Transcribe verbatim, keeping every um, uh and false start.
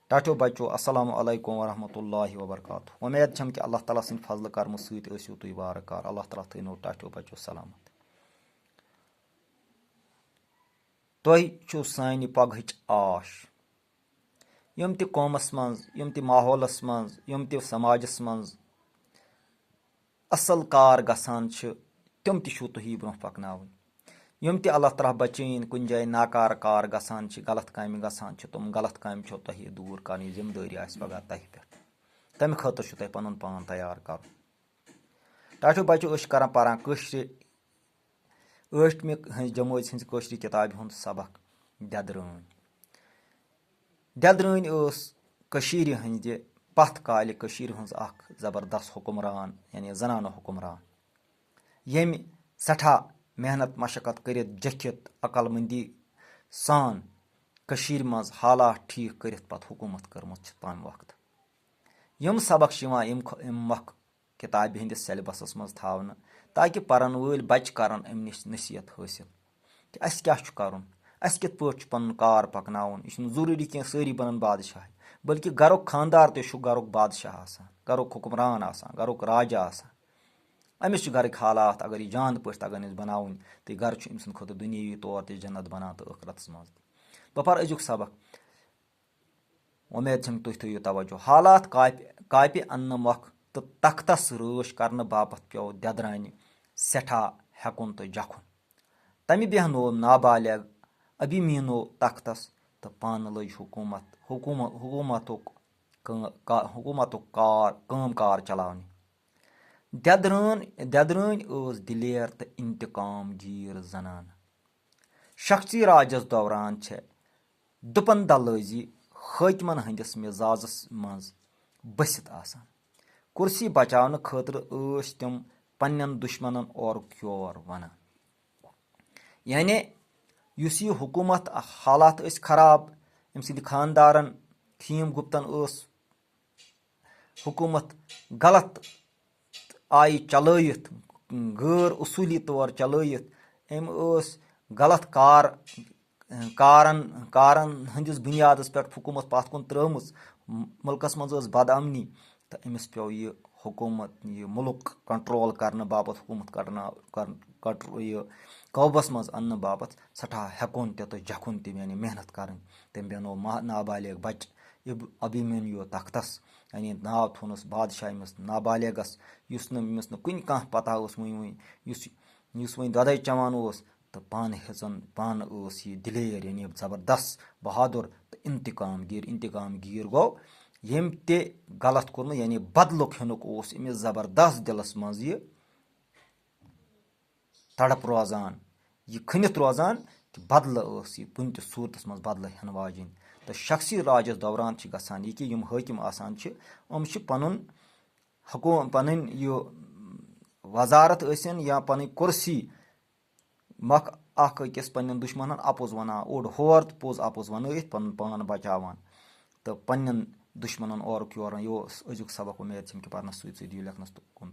ٹاٹھیو بچو، السلام علیکم ورحمۃ اللہ وبرکاتہ۔ وۄمید چھم کہِ اللہ تعالیٰ سٕنٛدِ فضلہٕ کرمہٕ سۭتۍ ٲسِو تُہۍ وارٕ کارٕ۔ اللہ تعالیٰ تھٲینو ٹاٹھیو بچو سلامت۔ تۄہہِ چھُو سانہِ پگہٕچ آش۔ یِم تہِ قومس منٛز، یِم تہِ ماحولس منٛز، یِم تہِ سماجس منٛز اصل کار گژھان چھِ، تِم تہِ چھِو تُہی برونٛہہ پکناوٕنۍ۔ یِم تہِ اللہ تعالیٰ بچٲیِن کُنہِ جایہِ ناکارٕ کار گژھان چھِ، غلط کامہِ گژھان چھِ، تِم غلط کامہِ چھو تۄہی دوٗر کرنٕچ ذمہٕ دٲری آسہِ پگاہ تۄہہِ پٮ۪ٹھ۔ تمہِ خٲطرٕ چھُ تۄہہِ پنُن پان تیار کرُن۔ ٹاٹھیو بچو، أسۍ چھِ کران پران کٲشرِ ٲٹھمہِ ہٕنٛز جمٲژ ہٕنٛزِ کٲشرِ کِتابہِ ہُنٛد سبق دٮ۪درٲنۍ۔ دٮ۪درٲنۍ ٲس کٔشیٖرِ ہٕنٛدِ پتھ کالہِ کٔشیٖرِ ہٕنٛز اکھ زبردست حکمران، یعنی زنانہٕ حکمران، ییٚمۍ سٮ۪ٹھاہ محنت مشقت کٔرِتھ، جٔکھِتھ، عقل مندی سان کٔشیٖرِ منٛز حالات ٹھیٖک کٔرِتھ پتہٕ حکوٗمت کٔرمٕژ چھِ تَمہِ وقتہٕ۔ یِم سبق چھِ یِوان اَمہِ خٲ-، اَمہِ مۄکھ کِتابہِ ہٕنٛدِس سیلبسس منٛز تھاونہٕ، تاکہِ پرن وٲلۍ بچہٕ کرن اَمہِ نِش نصیحت حٲصِل کہِ اَسہِ کیٛاہ چھُ کرُن، اَسہِ کِتھ پٲٹھۍ چھُ پنُن کار پکناوُن۔ یہِ چھُنہٕ ضروٗری کینٛہہ سٲری بنن بادشاہ، بلکہِ گرُک خاندار تہِ چھُ گرُک بادشاہ آسان، گرُک حکمران آسان، گرُک راجا آسان۔ أمِس چھِ گرٕکۍ حالات، اگر یہِ جان پٲٹھۍ تگن أسۍ بناوٕنۍ، تہٕ یہِ گرٕ چھُ أمۍ سٕنٛدِ خٲطرٕ دُنیٲوی طور تہِ جنت بنان تہٕ ٲخرتس منٛز تہِ۔ بہٕ پرٕ أزیُک سبق۔ وۄمید چھم تُہۍ تھٲیِو توجہ۔ حالات کاپہِ، کاپہِ اننہٕ مۄکھ تہٕ تختس رٲچھ کرنہٕ باپتھ پیوٚو دٮ۪درانہِ سٮ۪ٹھاہ ہٮ۪کُن تہٕ جکھُن۔ تمہِ بیہنوو نابالغ ابھیمنیو تختس تہٕ پانہٕ لٔج حکوٗمت، حکوٗمت، حکوٗمتُک کٲ-، کا-، حکوٗمتُک کار، کٲم کار چلاونہِ۔ دٮ۪درٲن، دٮ۪درٲنۍ ٲس دلیر تہٕ انتقام گیٖر زنانہٕ۔ شخصی راجس دوران چھےٚ دُپن دلٲزی حٲکمن ہٕنٛدِس مزاجس منٛز بٔسِتھ آسان۔ کُرسی بچاونہٕ خٲطرٕ ٲسۍ تِم پننٮ۪ن دُشمنن اورُک یور ونان۔ یعنی یُس یہِ حکوٗمت حالات ٲسۍ خراب، أمۍ سٕنٛدِ خاندارن خیٖم گپتن ٲس حکوٗمت غلط آیہِ چلٲیِتھ، غٲر اصوٗلی طور چلٲیِتھ، أمۍ ٲس غلط کار، کارن، کارن ہٕنٛدِس بُنیادس پٮ۪ٹھ حکوٗمت پتھ کُن ترٲومٕژ۔ مُلکس منٛز ٲس بدامنی، تہٕ أمِس پیوٚو یہِ حکوٗمت، یہِ مُلک کنٹرول کرنہٕ باپتھ، حکوٗمت کرنہٕ، کر-، کٹر-، یہِ قوبس منٛز اننہٕ باپتھ سٮ۪ٹھاہ ہٮ۪کُن تہِ تہٕ جکھُن تہِ، یعنی محنت کرٕنۍ۔ تٔمۍ بنوو ما-، نابالغ بچہٕ اِب-، ابھیمنیو تختس، یعنی ناو تھوونس بادشاہ أمِس نابالغس، یُس نہٕ، أمِس نہٕ کُنہِ کانٛہہ پتہ اوس وُنہِ وُنہِ، یُس، یُس وُنہِ دۄدے چٮ۪وان اوس، تہٕ پانہٕ ہیژن، پانہٕ اوس یہِ دلیر، یعنی زبردست، بہادر تہٕ انتقام گیٖر، انتقام گیٖر گوٚو، ییٚمۍ تہِ غلط کوٚرمُت، یعنی بدلُک ہینُک اوس أمِس زبردست دلس منٛز یہِ تڑپ روزان، یہِ کھٔنِتھ روزان کہِ بدلہٕ ٲس یہِ کُنہِ تہِ صوٗرتس منٛز بدلہٕ ہٮ۪نہٕ واجِنۍ۔ تہٕ شخصی راجس دوران چھِ گژھان یہِ کہِ یِم حٲکِم آسان چھِ، یِم چھِ پنُن حکوٗ-، پنٕنۍ یہِ وزارت ٲسِن یا پنٕنۍ کُرسی مۄکھ اکھ أکِس پننٮ۪ن دُشمنن اپُز ونان، اوٚڑ ہور تہٕ پوٚز اپُز ونٲوِتھ پنُن پان بچاوان تہٕ پننٮ۪ن دُشمنن اورُک یورُن۔ یہِ اوس أزیُک سبق۔ وۄمید چھم کہِ پرنس سۭتۍ سۭتۍ یِیِو لیکھنس تہٕ کُن۔